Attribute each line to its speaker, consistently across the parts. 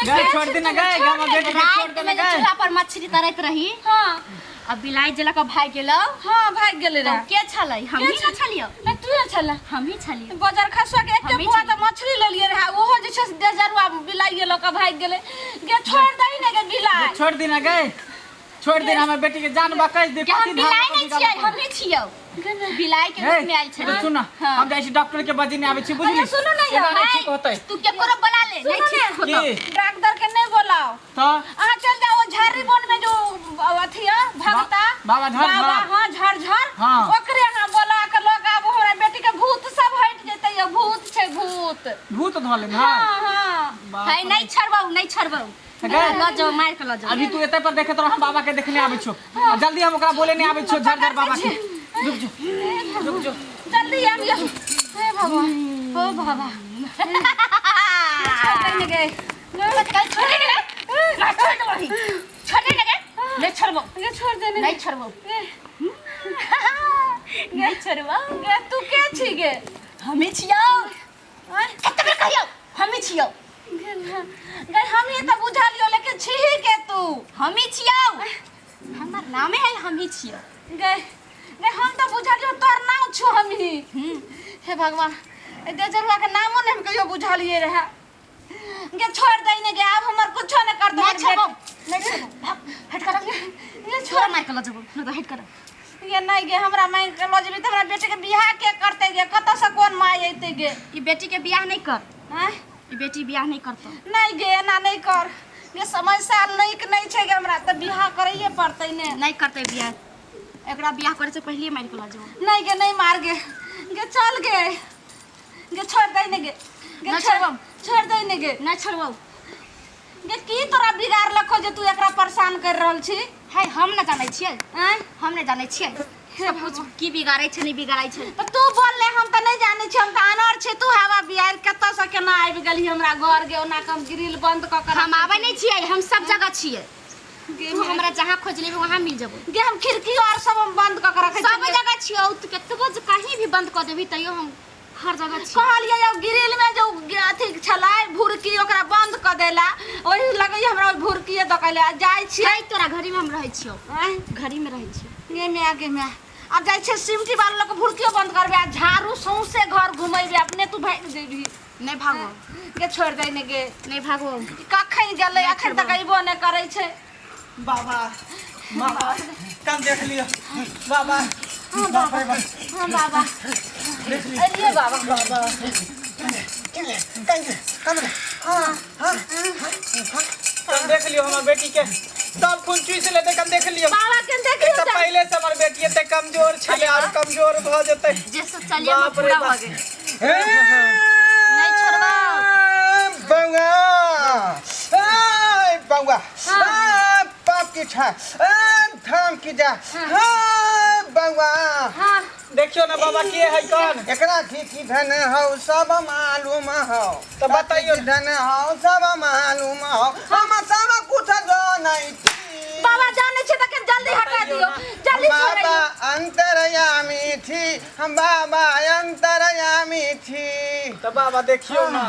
Speaker 1: गए छोड़ देना गए हमर बेटी के छोड़
Speaker 2: रात
Speaker 1: देना
Speaker 2: में जे
Speaker 1: गए।
Speaker 2: चूल्हा पर मछली तरैत रही
Speaker 3: हाँ।
Speaker 2: आ बिलाई जे लऽ कऽ भागि गेलौ।
Speaker 3: हाँ, भागि गेलै
Speaker 2: तऽ
Speaker 3: रहे।
Speaker 2: के छलै? हमही ने छलियौ।
Speaker 3: नहि, तू ने छलै।
Speaker 2: हमही छलियौ।
Speaker 3: बजार खसुआ के एते
Speaker 2: हमही
Speaker 3: पुआ
Speaker 2: छलियै।
Speaker 3: तऽ मछली लेलियै रहे, ओहो जे छै से देजरुआ बिलाइए लऽ कऽ भागि गेलै। गे छोड़ि दही ने गे बिलाइ।
Speaker 1: छोड़ देना गए, छोड़ देना, हमर बेटी के जान बकैस दे।
Speaker 2: के हम
Speaker 1: कथी धान
Speaker 2: बिलाई
Speaker 1: लऽ कऽ
Speaker 2: नहि
Speaker 1: बिगाड़ऽ
Speaker 2: छियै,
Speaker 1: पड़ल?
Speaker 2: हमही छियौ। बिलाई के रूप में आयल छलै।
Speaker 1: सुन ना,
Speaker 2: हाँ।
Speaker 1: हम जाइ छी डॉक्टर के बजेने आबै छी, बुझली?
Speaker 3: अच्छा, सुनू ने यौ,
Speaker 1: एना नहि
Speaker 2: हाय,
Speaker 1: ठीक होतै।
Speaker 2: तू केकरो बोला ले, नहीं
Speaker 3: सुनू
Speaker 2: ठीक
Speaker 3: ने।
Speaker 2: होतौ।
Speaker 1: की?
Speaker 3: डॉक्टर के नहीं बोलाओ।
Speaker 1: तऽ
Speaker 3: अहाँ चल जाओ झाड़ी वन में जो अथी है भगता
Speaker 1: बाबा झर
Speaker 3: बाबा,
Speaker 1: झर।
Speaker 3: हाँ, झर झर।
Speaker 1: हाँ।
Speaker 3: ओकरे अहाँ बोला के लऽ के आबू, हमरा बेटी के भूत सब हटि जेतै यौ, भूत छै भूत।
Speaker 1: भूत धऽ लेने
Speaker 3: हाँ
Speaker 1: है?
Speaker 3: हाँ।
Speaker 1: बाप
Speaker 2: है, नहीं छोड़बौ, नहीं छोड़बौ।
Speaker 1: गए?
Speaker 2: लऽ जाओ, मारि के लऽ जाओ।
Speaker 1: अभी तू एते पर देखैत रह, हम बाबा के देखने आबै छियौ। आ जल्दी हम ओकरा बोले नहि आबै छियौ झर झर बाबा के। रुक जो, रुक जो।
Speaker 3: जल्दी आबि जाओ। हे भगवान,
Speaker 2: ओ बाबा।
Speaker 3: छोड़ देने गए।
Speaker 2: कल छोड़ देने गए? नहीं छोड़ देबही। छोड़ देने गए? नहीं छोड़बौ।
Speaker 3: गे छोड़ देने।
Speaker 2: नहीं छोड़बौ। नहीं छोड़बौ।
Speaker 3: गे तू के छी गे?
Speaker 2: हमी छियौ। कते बेर कहियौ? हमी छियौ।
Speaker 3: गे हम ही तऽ बुझलियौ, लेकिन छीही के तू?
Speaker 2: हमी छियौ, हमर नामे है हमी छियौ।
Speaker 3: गे गे हम तऽ बुझलियौ तोहर नाम छौ हमही। हे भगवान, ए देजरुआ के नामो नहि हम कहियो बुझलियै रहे। गे छोड़ दे ने गे, आब हमर कुछो नहि करतौ।
Speaker 2: नहीं
Speaker 3: हमर
Speaker 2: छोड़बौ,
Speaker 3: बेटी।
Speaker 2: नहीं छोड़बौ। भाग, हट कर।
Speaker 3: गे
Speaker 2: छोड़,
Speaker 3: छोड़।
Speaker 2: मार के लऽ जेबौ, नहीं तऽ हट कर।
Speaker 3: गे नहि गे, हमरा मांगि के लऽ जेबही तऽ हमरा बेटी के बियाह के करतै गे? कतऽ से कोन माय अयतै गे?
Speaker 2: ई बेटी के बियाह नहीं कर।
Speaker 3: आँय?
Speaker 2: ई बेटी बियाह नहीं करतौ।
Speaker 3: नहि गे, एना नहि कर गे, समय साल नीक नहि छै गे, हमरा तऽ बियाह करैए पड़तै ने।
Speaker 2: नहीं करतै बियाह। एकरा बियाह करे से पहले मार के लऽ जेबौ।
Speaker 3: नहि गे, नहि मार गे। गे चल गे, गे छोड़ दे ने गे। गे
Speaker 2: नहि
Speaker 3: छोड़
Speaker 2: छोड़बौ।
Speaker 3: छोड़ दे ने गे।
Speaker 2: नहीं छोड़बौ।
Speaker 3: गे की तोरा बिगाड़लको जे तू एकरा परेशान कर रहल छी?
Speaker 2: है, हम न जानै छियै।
Speaker 3: आँय?
Speaker 2: हम नहीं जानै छियै सब कुछ, की बिगाड़ै छै, नहीं बिगाड़ै छै।
Speaker 3: तऽ तू बोलले, हम तऽ नहि जानै छी, हम तऽ अनर छी। तू हवा बिहार कतऽ से केना आबि गेलही हमरा घर गे? ओना के हम ग्रिल बंद कऽ के
Speaker 2: हम आबै नहीं छियै, हम सब जगह छियै।
Speaker 3: गे
Speaker 2: तू हमरा जहाँ खोज लेबी वहाँ मिल जेबौ।
Speaker 3: गे हम खिड़की और सब हम बंद कऽ के रखै
Speaker 2: सब
Speaker 3: छियै।
Speaker 2: जगह छियौ। तू कतबो जे कहीं भी बंद कऽ देबही तैयो हम हर जगह छियै।
Speaker 3: कहलियै यौ, ग्रिल में जो अथी छलै भुरकी, ओकरा बंद कऽ देला, ओहि लगैया हमरा ओहि भुरकिए दऽ के जाइ छियै।
Speaker 2: है, तोरा घड़ी में हम रहै छियौ।
Speaker 3: आँय?
Speaker 2: घड़ी में रहै छियौ।
Speaker 3: गे माय, गे माय, आब जाइ छियै सिमटी वाला लऽ के भुरकियो बंद करबै आ झाड़ू सौंसे घर घुमेबै, अपने तू भागि जेबही।
Speaker 2: नहीं भागो।
Speaker 3: गे छोड़ि दे ने गे।
Speaker 2: नहीं भागो।
Speaker 3: कखन गेलै, अखन तक अयबो नहि करै छै।
Speaker 4: बाबा, बाबा, कम देख लियो बाबा। बाप रे बाप।
Speaker 3: हाँ बाबा,
Speaker 4: देख लियो।
Speaker 3: एलियै बाबा।
Speaker 4: बाबा, कम देख लियो, हमर बेटी के सब खून चूस लेते। कम देख लियो।
Speaker 3: बाबा के देखियौ।
Speaker 4: तऽ पहिले से हमर बेटी एते कमजोर छलै, आर कमजोर भऽ जेतै।
Speaker 2: जे सोचलियै हमर
Speaker 4: बाप रे
Speaker 2: पूरा
Speaker 4: बाप।
Speaker 2: भऽ गेल। नहीं छोड़बौ।
Speaker 5: बौआ, ए बौआ, ए बाप की छा, ए धाम की जा, हाँ बौआ।
Speaker 3: हाँ।
Speaker 4: देखियो ना बाबा, के है कौन?
Speaker 5: एकरा की की धन हौ सब मालूम हौ।
Speaker 4: तऽ बताइयो।
Speaker 5: की धन हौ सब मालूम हौ, हम सब कुछ जानै छी।
Speaker 3: बाबा, जानै छै तऽ के जल्दी हटा दियौ, जल्दी
Speaker 5: बाबा
Speaker 3: छोड़ैयौ।
Speaker 5: अंतरयामी छी हम, बाबा अंतरयामी छी।
Speaker 4: तऽ बाबा, देखियो ना।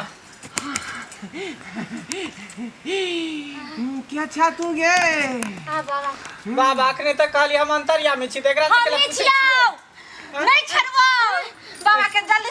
Speaker 5: क्या छा तू गे?
Speaker 3: हाँ बाबा।
Speaker 4: बाबा, अखने तक कहली हम अंतर्यामी छी, तऽ एकरा से
Speaker 2: हमही
Speaker 4: केला पूछै
Speaker 2: छियौ। नहीं छोड़बौ।
Speaker 3: बाबा के जल्दी